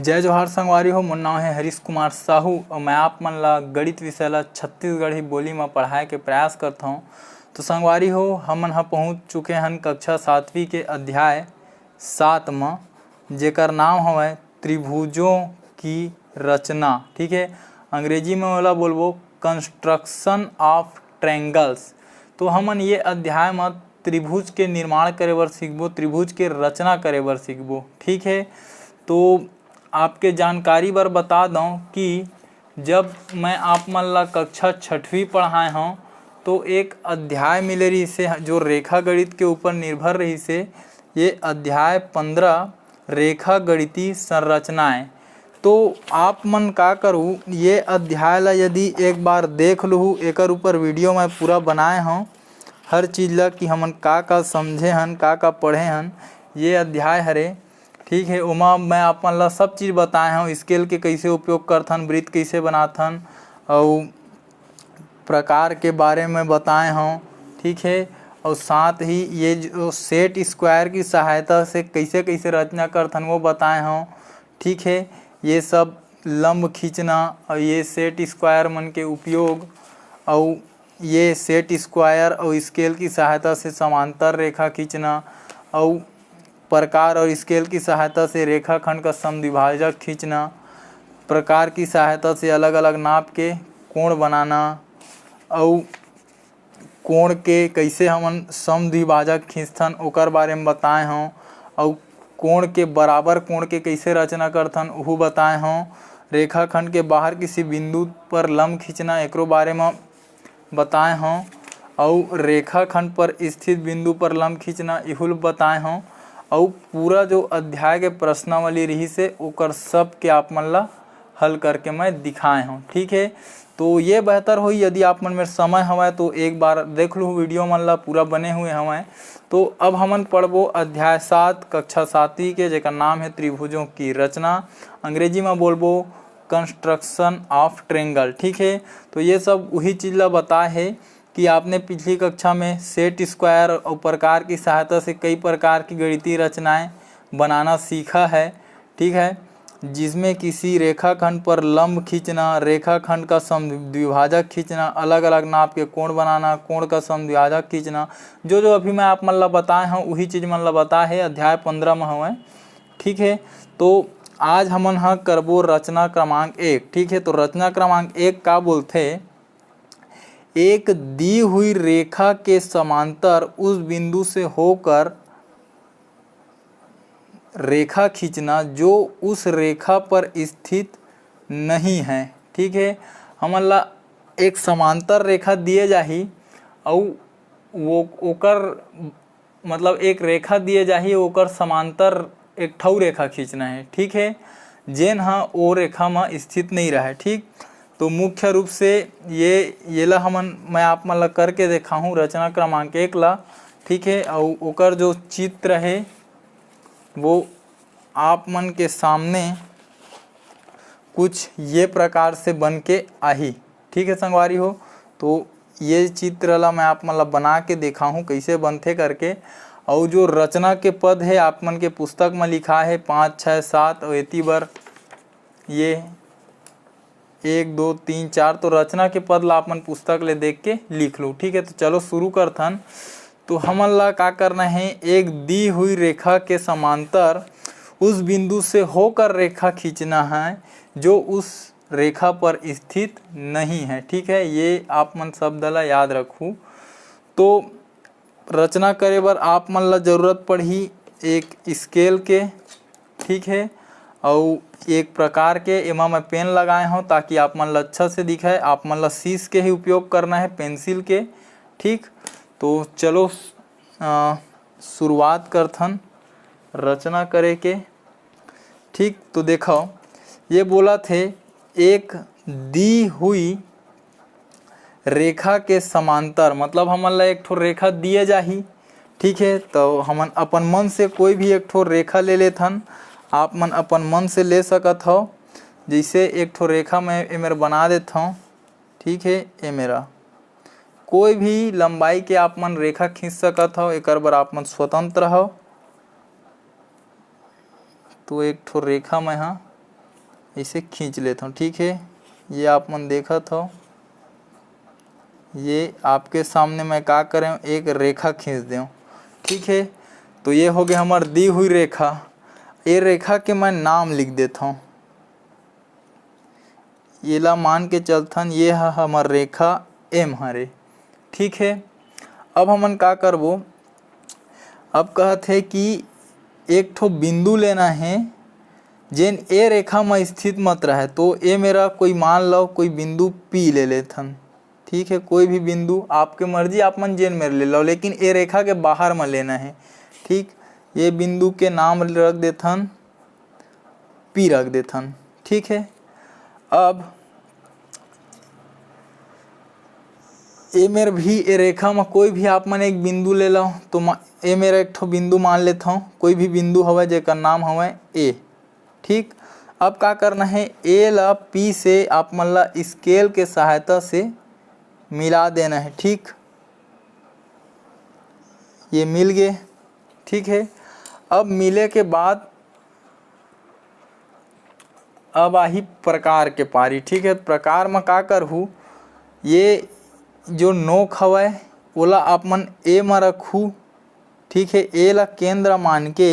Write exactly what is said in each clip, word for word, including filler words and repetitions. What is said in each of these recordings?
जय जोहार संगवारी हो, मोर नाम है हरीश कुमार साहू और मैं आप मन ला गणित विषय ला छत्तीसगढ़ी बोली में पढ़ाए के प्रयास करत हूँ। तो संगवारी हो, हमन ह पहुँच चुके हन कक्षा सातवीं के अध्याय सात म, जेकर नाम हवय त्रिभुजों की रचना। ठीक है, अंग्रेजी में ओला बोलबो construction of triangles। तो हमन ये अध्याय म त्रिभुज के निर्माण करे बर सीखबो, त्रिभुज के रचना करे बर सीखबो। ठीक है, तो आपके जानकारी बर बता दौं कि जब मैं आप मन ला कक्षा छठवीं पढ़ाए हौं, तो एक अध्याय मिले रहिसे, जो रेखा गणित के ऊपर निर्भर रहिसे। ये अध्याय पंद्रह, रेखा गणितीय संरचनाएं। तो आप मन का करू, ये अध्याय ला यदि एक बार देख लुहू, एकर ऊपर वीडियो मैं पूरा बनाए हौं, हर चीज ला कि हमन का का समझे हन, का का पढ़े हन, ये अध्याय हरे। ठीक है, ओमा मैं आप मन ला सब चीज बताए हौं, स्केल के कैसे उपयोग करथन, वृत्त कैसे बनाथन, अउ प्रकार के बारे में बताए हौं। ठीक है, और साथ ही ये जो सेट स्क्वायर की सहायता से कैसे कैसे रचना करथन, वो बताए हौं। ठीक है, ये सब लंब खींचना और ये सेट स्क्वायर मन के उपयोग, और ये सेट स्क्वायर और स्केल की सहायता से समांतर रेखा खींचना, और प्रकार और स्केल की सहायता से रेखाखंड का समद्विभाजक खींचना, प्रकार की सहायता से अलग-अलग नाप के कोण बनाना, अउ कोण के कैसे हमन समद्विभाजक खींचथन, ओकर बारे में बताए हौं, अउ कोण के बराबर कोण के कैसे रचना करथन, ओहू बताए हौं। रेखाखंड के बाहर किसी बिंदु पर लंब खींचना, एकरो बारे में बताए हौं, अउ रेखाखंड पर स्थित बिंदु पर लंब खींचना, इहू ल बताए हौं, अउ पूरा जो अध्याय के प्रश्नावली रहिसे, ओकर सब के आप मन ला हल करके मैं दिखाए हौं। ठीक है, तो ये बेहतर होही यदि आप मन मेर समय हवय तो एक बार देख लू वीडियो मन ला, पूरा बने हुए हवय। तो अब हमन पढ़बो अध्याय सात, कक्षा सातवीं के, जेकर नाम है त्रिभुजों की रचना, अंग्रेजी में बोलबो construction of triangle। ठीक है, तो ये सब वही चीज ला बताए है कि आपने पिछली कक्षा में सेट स्क्वायर और प्रकार की सहायता से कई प्रकार की गणितीय रचनाएं बनाना सीखा है। ठीक है, जिसमें किसी रेखाखंड पर लंब खींचना, रेखाखंड का समद्विभाजक खींचना, अलग अलग नाप के कोण बनाना, कोण का समद्विभाजक खींचना, जो जो अभी मैं आप मन ला बताए हौं, वही चीज मन ला बताए है, अध्याय पंद्रह में हवय। ठीक है, तो आज हमन ह करबो रचना क्रमांक एक। ठीक है, तो रचना क्रमांक एक का बोलथे, एक दी हुई रेखा के समांतर उस बिंदु से होकर रेखा खींचना जो उस रेखा पर स्थित नहीं है। ठीक है, हमन ला एक समांतर रेखा दिए जाही, अउ वो ओकर मतलब एक रेखा दिए जाही, ओकर समांतर एक ठऊ रेखा खींचना है। ठीक है, जेन ह ओ रेखा म स्थित नहीं रहे। ठीक, तो मुख्य रूप से ये येला हमन, मैं आप मन ला करके देखाहूँ रचना क्रमांक एक ला। ठीक है, अउ ओकर जो चित्र है वो आप मन के सामने कुछ ये प्रकार से बन के आही। ठीक है संगवारी हो, तो ये चित्र ला मैं आप मन ला बना के देखाहूँ कैसे बनथे करके। अउ जो रचना के पद है आप मन के पुस्तक में लिखा है पाँच, छः, सात, और एती बर ये एक, दो, तीन, चार, तो रचना के पद ला आप मन पुस्तक ले देख के लिख लो। ठीक है, तो चलो शुरू करथन। तो हमन ला का करना है, एक दी हुई रेखा के समांतर उस बिंदु से होकर रेखा खींचना है जो उस रेखा पर स्थित नहीं है। ठीक है, ये आप मन शब्द ला याद रखू। तो रचना करे बर आप मन ला जरूरत पड़ही एक स्केल के। ठीक है, अउ एक प्रकार के एमा मैं पेन लगाए हौं ताकि आप मन ला अच्छा से दिखे, आप मन ला शीश के ही उपयोग करना है, पेंसिल के। ठीक, तो चलो, अ, शुरुआत करथन रचना करे के। ठीक, तो देखो, ये बोलत हे एक दी हुई रेखा के समांतर, मतलब हमन ला एक ठो रेखा दिए जाही। ठीक है, तो हमन अपन मन से कोई भी एक ठो रेखा ले लेथन। आप मन अपन मन से ले सकत हव। जैसे एक ठो रेखा मैं एमेर बना देत हव। ठीक है, ए मेरा कोई भी लंबाई के आप मन रेखा खींच सकत हव, एकर बर आप मन स्वतंत्र हव। तो एक ठो रेखा मैं हा इसे खींच लेता हूँ, ठीक है। ये आप मन देखत हो, ये आपके सामने मैं का करें, एक रेखा खींच दें, ठीक है। तो ये हो गया हमार दी हुई रेखा। ये रेखा के मैं नाम लिख देता हूँ, येला मान के चलथन, ये ह हमर रेखा एम हरे, ठीक है। अब हमन का करबो, अब कहत हे कि एक ठो बिंदु लेना हे, जेन ए रेखा म स्थित मत रहे। तो ए मेरा कोई, मान लो, कोई बिंदु पी ले लेथन, ठीक है। कोई भी बिंदु आपके मर्जी, आप मन जेन मेर ले लो, लेकिन ए रेखा के बाहर म लेना हे, ठीक। ये बिंदु के नाम रख देथन, पी रख देथन, ठीक है। अब ए मेर भी, ए रेखा म कोई भी आप मन एक बिंदु ले लो, तो म-, ए मेरा एक ठो बिंदु मान लेथव, कोई भी बिंदु हवय जेकर नाम हवय ए, ठीक। अब का करना है, ए ला पी से आप मन ला स्केल के सहायता से मिला देना है, ठीक। ये मिल गए, ठीक है। अब मिले के बाद अब आही प्रकार के पारी, ठीक है। प्रकार म का करहू, ये जो नोक हवय ओला आप मन ए म रखू, ठीक है। ए ला केंद्र मान के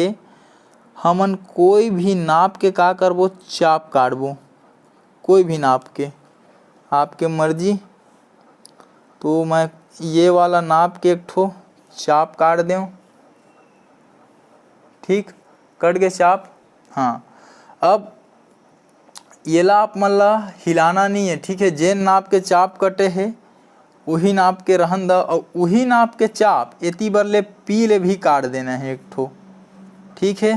हमन कोई भी नाप के का करबो, चाप काटबो, कोई भी नाप के, आपके मर्जी। तो मैं ये वाला नाप के एक ठो चाप काट देव, ठीक, कट के चाप। हाँ, अब येला आप मन ला हिलाना नहीं है, ठीक है। जेन नाप के चाप कटे हे, उही नाप के रहन दा, और उही नाप के चाप एती बर ले पी ले भी काट देना है एक ठो, ठीक है।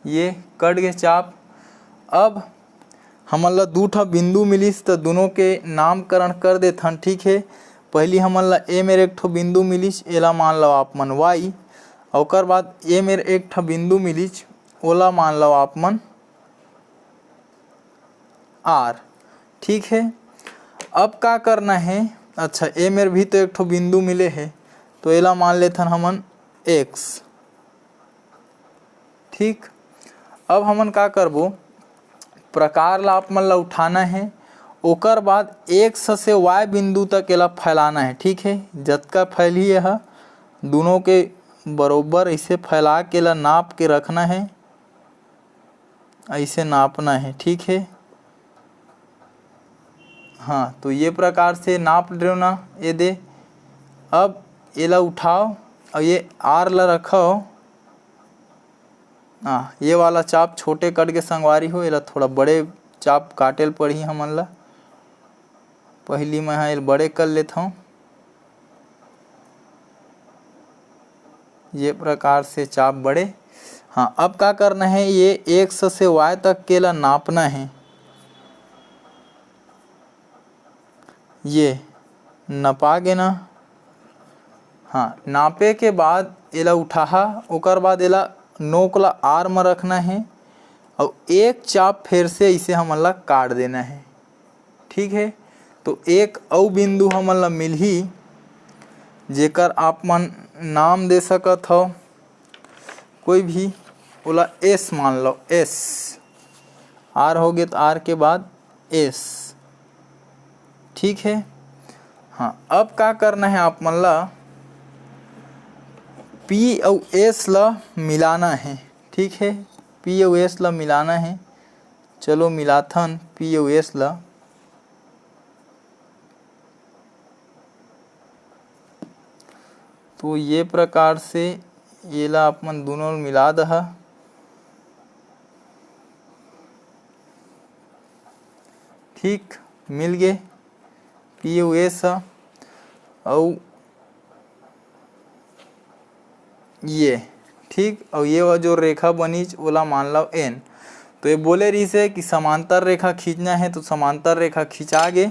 ये कट गे चाप। अब हमन ला दू ठा बिंदु मिलिस, त दुनों के नामकरण कर देथन, ठीक है। पहली हमन ला ए मेर एक ठो बिंदु मिलिस, एला मान लो आप मन वाई। ओकर बाद ए मेर एक ठा बिंदु मिलिस, ओला मान लो आप मन आर, ठीक है। अब का करना है, अच्छा, ए मेर भी तो एक ठो बिंदु मिले है, तो एला मान लेथन हमन एक्स, ठीक। अब हमन का करबो, प्रकार ला आप मन ला उठाना है, ओकर बाद एक्स से वाई बिंदु तक एला फैलाना है, ठीक है। जतका फैलही, यह दुनों के बरोबर इसे फैला के ला नाप के रखना है, ऐसे नापना है, ठीक है। हाँ, तो ये प्रकार से नाप लो ना, ये दे। अब एला उठाओ और ये आर ला रखो। हाँ, ये वाला चाप छोटे कट के संगवारी हो, एला थोड़ा बड़े चाप काटे ल पड़ही हमन ला। पहली मैं हा एल बड़े कर लेथव, ये प्रकार से चाप बड़े। हाँ, अब का करना है, ये एक्स से वाई तक के ला नापना है। ये नपा गे ना। हाँ, नापे के बाद एला उठाहा, ओकर बाद एला नोक ला आर म रखना है, और एक चाप फेर से इसे हमन ला काट देना है, ठीक है। तो एक अउ बिंदु हमन ला मिलही, जेकर आप मन नाम दे सकत हव कोई भी, ओला एस मान लो, एस। आर हो गे त आर के बाद एस, ठीक है। हाँ, अब का करना है आप मन ला, पी अउ एस ला मिलाना है, ठीक है। पी अउ एस ला मिलाना है। चलो मिलाथन पी अउ एस ला। तो ये प्रकार से एला आप मन दोनों मिला दहा। ठीक, मिल गे पी अउ एस ह। अउ ये ठीक, अउ ये वा जो रेखा बनीच, ओला मान लव एन। तो ये बोले रहिस हे कि समांतर रेखा खींचना है, तो समांतर रेखा खिंचा गे।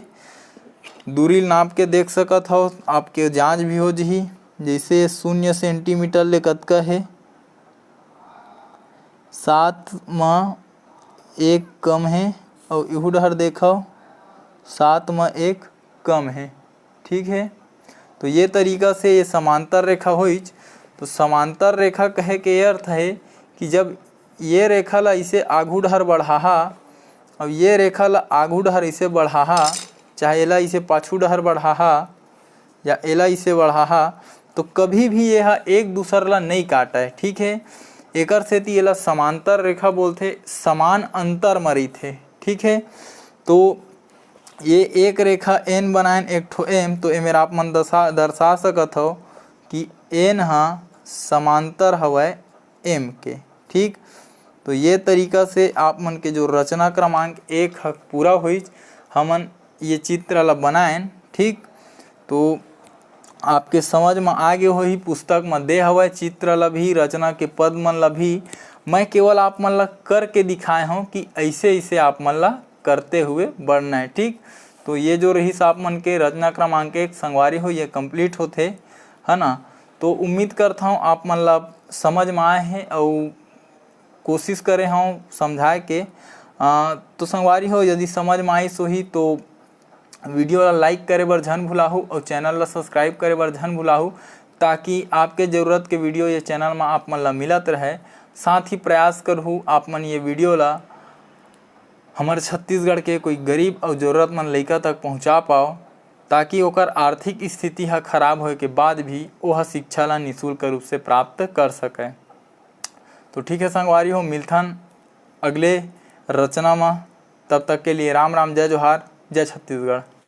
दूरी नाप के देख सकत हव, आपके जांच भी हो जही। जैसे शून्य सेंटीमीटर ले कतका हे, सात म एक कम हे, अउ इहू डहर देखव, सात म एक कम हे। ठीक है, तो ये तरीका से ये समांतर रेखा होइच। तो समांतर रेखा कहे के ये अर्थ है कि जब ये रेखा ला इसे आघू डहर बढ़ाहा, अब ये रेखा ला आघू डहर इसे बढ़ाहा, चाहे एला इसे पाछू डहर बढ़ाहा या एला इसे बढ़ाहा, तो कभी भी ये ह एक दूसर ला नहीं काटय, ठीक है। एकर सेती एला समांतर रेखा बोलथे, समान अंतर म रहिथे, ठीक है। तो ये एक रेखा एन बनाएन, एक ठो एम, तो एमेर आप मन दसा दर्शा सकत हव कि एन ह समांतर हवय एम के, ठीक। तो ये तरीका से आप मन के जो रचना क्रमांक एक ह पूरा होइस, हमन ये चित्र ला बनाएन, ठीक। तो आपके समझ म आ गे होही, पुस्तक म दे हवय चित्र ला भी, रचना के पद मन ला भी। मैं केवल आप मन ला करके दिखाए हूँ कि ऐसे ऐसे आप मन ला करते हुए बढ़ना है, ठीक। तो ये जो रहिस आप मन के रचना क्रमांक एक संगवारी हो, ये कंप्लीट होथे, है ना। तो उम्मीद करता हूँ आप मन ला समझ में आए हे अउ कोशिश करे हूँ समझाए के। अ, तो संगवारी हो, यदि समझ में आइस होही तो वीडियो ला लाइक करे बर झन भुलाहू अउ चैनल ला सब्सक्राइब करे बर झन भुलाहू, ताकि आपके जरूरत के वीडियो ये चैनल में आप मन ला मिलत रहे। साथ ही प्रयास करहू आप मन ये वीडियो ला हमर छत्तीसगढ़ के कोई गरीब अउ जरूरतमंद लइका तक पहुंचा पाओ, ताकि ओकर आर्थिक स्थिति ह खराब होए के बाद भी ओह शिक्षा ला निशुल्क रूप से प्राप्त कर सके। तो ठीक है संगवारी हो, मिलथन अगले रचना म। तब तक के लिए राम राम, जय जोहार, जय छत्तीसगढ़।